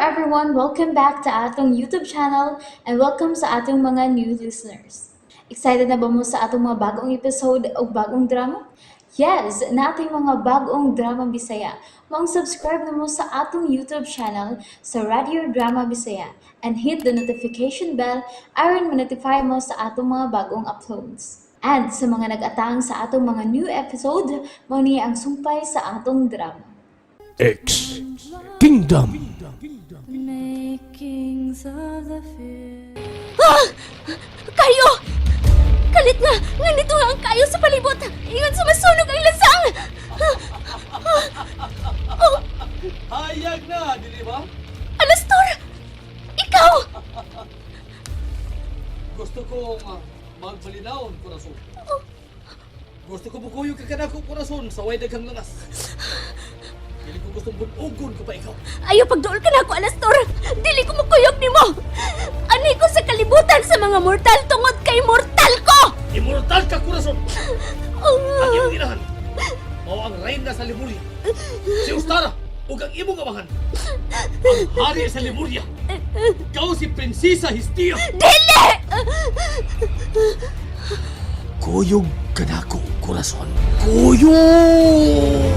everyone! Welcome back to atong YouTube channel and welcome sa atong mga new listeners. Excited na ba mo sa atong mga bagong episode o bagong drama? Yes, nating mga bagong drama Bisaya. Maong subscribe na mo sa atong YouTube channel sa Radio Drama Bisaya and hit the notification bell aron ma-notify mo sa atong mga bagong uploads. And sa mga nag-atang sa atong mga new episode, mao ni ang sumpay sa atong drama. X Kingdom. Makings of the field. Ah! Kayo! Kalit nga! Nga nito nga ang kayo sa palibot! Ingon sa masunog ang lasang! Hayag na, dili ba? Alastor! Ikaw! Gusto kong magmalinawon, kurason. Gusto ko bukuyog ka kanako, kurason, sa way daghang langas. Dili ko gustong bunugon ko pa ikaw. Ayaw pagduol ka na ako, Alastor! Dili ko mukuyog nimo! Ani ko sa kalibutan sa mga mortal tungod kay mortal ko! Immortal ka, kurason! Ang imong inahan, mao ang reyna sa Lemuria. Si Ostara, ug ang imong amahan, ang hari sa Lemuria. Ikaw si Prinsesa Histia. Dili! Kuyog kanako, kurason. Kuyog!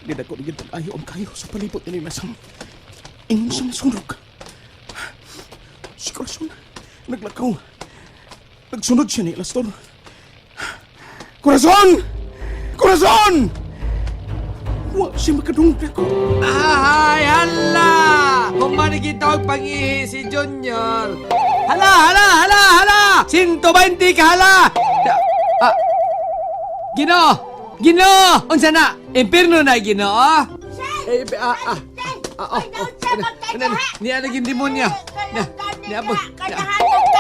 Di na ko naging ayo ang kayo sa palibot ni Lasang. Ingon sa masunog. Si Corazon, naglakaw. Nagsunod siya ni Alastor. Corazon! Corazon! Wa siya makadungog ako. Ay, hala! Kung manigita og pangihi si Junior. Hala, hala, hala, hala! 120 ka hala! Ah, Ginoo! Ginoo! Unsa na? Impirno na Ginoo? Eh, ah, ah. Ah, oh, oh. Ano, ano, niya naging demonya. Na, niya po.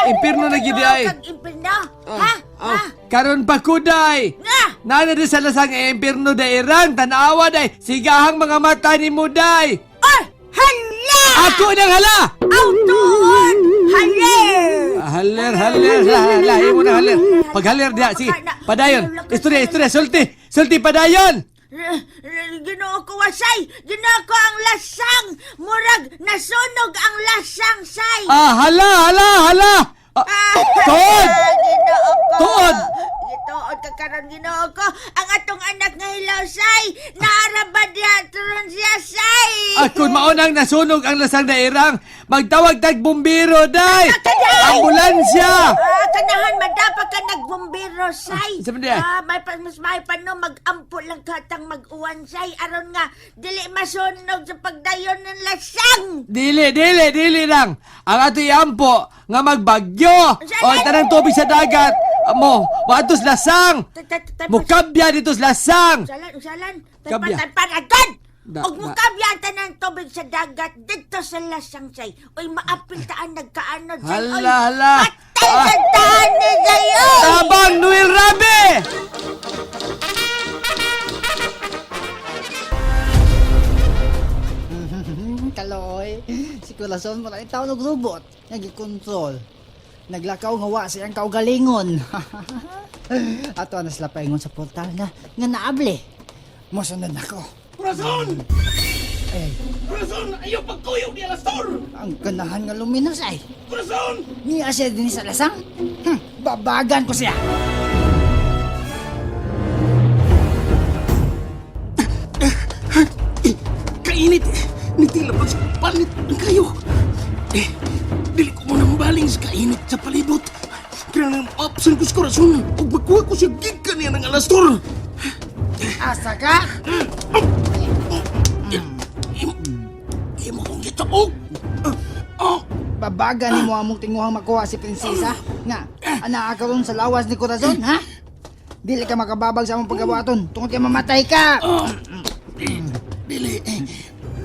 Impirno na gid ay. Impirno? Ha? Ah, karon pa kuday. Nga! Nana di sa lasang impirno dairang tanawa day. Sigahang mga mata ni Muday. Ay! Hala! Ako nang hala! Aw, tuon! Haler! Ah, Haler, haler, hala, imo na haler. Pag haler diha, sige. Padayon. Istorya, istorya, sulti. Sulti padayon. Ginoo ko wasay! Ginoo ko ang lasang! Murag nasunog ang lasang, say! Ah, hala, hala, hala. Ah, tuod! Ginoo ko! Tuod! Gituod ka karon Ginoo ko! Ang atong anak nga hilaw, say! Naaraba diha turon siya, say! Akon maunang nasunog ang lasang dairang. Magtawag tag bumbiro day. Ambulansya. Ah, kanahan madapa ka nagbumbiro, say. Sa man diay? Ah, may pa, mas may pa no, mag-ampo lang katang mag-uwan, say. Aron nga, dili masunog sa pagdayon ng lasang. Dili, dili, dili lang. Ang ato iampo nga magbagyo. O ang tanang tubig sa dagat. Mo, moadto sa lasang. Mukabya dito sa lasang. Usalan, usalan. Kabya. Taypan, agad! Da- Og mukabya ang tanang tubig sa dagat dito sa lasang, say. Uy, maapil taan nagkaanod, say. Uy, Hala, hala. Patay sa taan ni say, uy! Tabang Noel Rabe! Kaloy, si Corazon mo lang tao nagrobot, nagikontrol. Naglakaw nga wa siyang kaugalingon. Ato na sila paingon sa portal nga nga naable. Mosunod nako. Corazon! Ay, Corazon! Ayaw pagkuyog ni Alastor! ang ganahan nga luminos ay. Corazon! Niya siya din sa lasang. Babagan ko siya. Kainit! Nitila pa sa palit ang kayo. Eh, dili ko muna mabaling sa kainit sa palibot. Kaya nang option ko sa corazon ug makuha ko siya gikan niya ng Alastor. Asa ka? Imo, imo kong gitaog. Oh, Babagan nimo among tinguhang makuha si prinsesa nga anaa karon sa lawas ni Corazon, ha? Dili ka makababag sa among pagkabuhaton tungod kay mamatay ka. dili,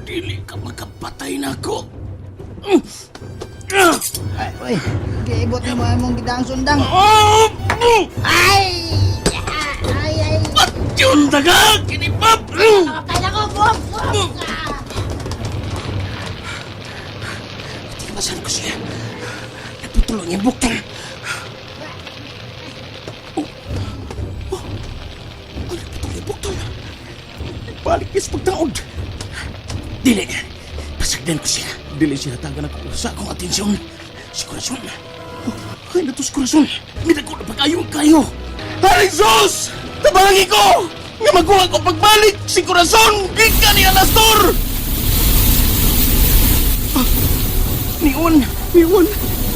dili ka makapatay na ako. Ay, uy, giibot nimo among gidaang sundang. Oh! Ay! Ay, ay! Patyon daga! Kinipap! Kaya ko, bum, bum! Tinabasan ko siya. Naputol ang iyang buktan. Oh! Oh! Ay, naputol Ipuktaw na. Balik is pagtaod. Dili. Pasagdan ko siya. Dili siya hatagan ako sa akong atensyon. Si Corazon. Oh, ay, nato si Corazon. Minago na pag-ayo kayo. Haring sus! Tabangi ko! Nga maguha ko pagbalik si Corazon! Gikan ni Alastor! Ah, Niwan! Niwan!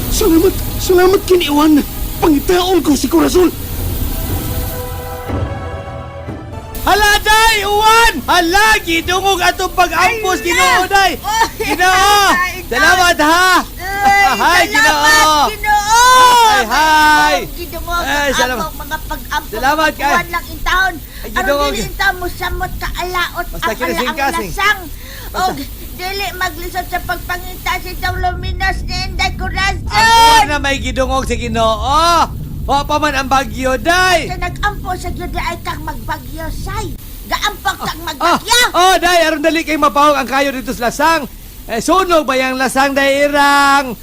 Salamat! Salamat kiniwan! Pangitaon ko si Corazon! Hala, day! Uwan! Hala! Gidungog atong pag-ampos, Ginoo, day! Oy, Ginoo! ay, Salamat, ha! Ay, Hi, salamat, Ginoo! Ginoo! Hi, hi! Gidungog Ay, ang salamat. among mga pag-ampo. Salamat, kay- Uwan lang intahon. Ay, Aron gidungog. dili intaon mo samot ka alaot Basta ang alaang kinasingkasing. lasang. Basta- Og dili maglisod sa pagpangita sa itong luminos ni Inday Corazon. Ang uwan na may gidungog sa Ginoo! Wa pa man ang bagyo, day! Sa nag-ampo sa gyud ay kang magbagyo say. Gaampok kang Ah, magbagyo. oh, day, aron dali kay mapawag ang kayo dito sa lasang. Eh, sunog ba yang lasang, day, irang?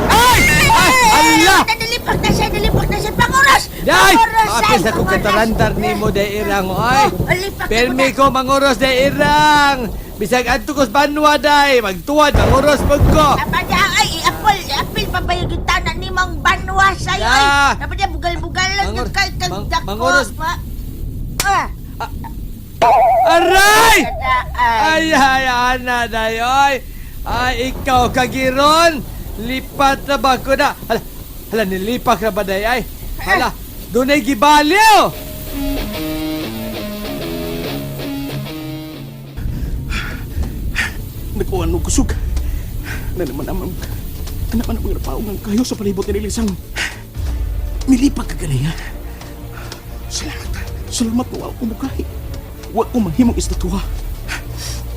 Ay! Ay! Ala! Nalipak na siya, nalipak na siya. Panguros! Day! Panguros, say! Maapis ako Panguros! katarantar ni mo, day, irang. Ay! Oh, lipak na Permi muna. ko manguros, day, irang. Bisag adto ko sa banwa, day. Magtuwad, manguros pag ko. Napadya, ay, iapol, iapil, pabayag yung tanan ni Mang Banwa sa'yo, ay. Ya. Napadya, bugal-bugal lang yung kay kag dako. Manguros. Ah, Aray! kada, ay. Ay, ay, ana, day, oy. Ay, ikaw, kagiron. Lipat na ba ko na? Hala, hala, nilipak na ba, day, ay? Hala, dunay gibaliw! Nakuha no kusog. Na naman ang na naman ang mga napaong ang kayo sa palibot ni Lilisang. Milipak ka ganiya. Salamat. Salamat wa ko mukahi. Wa ko mahimong istatua.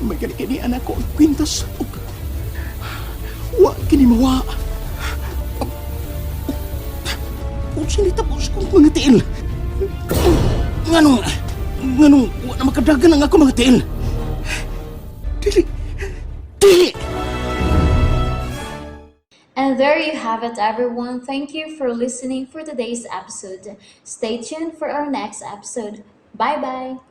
May gani kini anak ko ang kwintas ug wa kini mawa. Unsa ni tapos kong mga tiil? Nganong nganong wa na makadagan ang ako mga tiil? Dili. Dili. And there you have it, everyone. Thank you for listening for today's episode. Stay tuned for our next episode. Bye bye.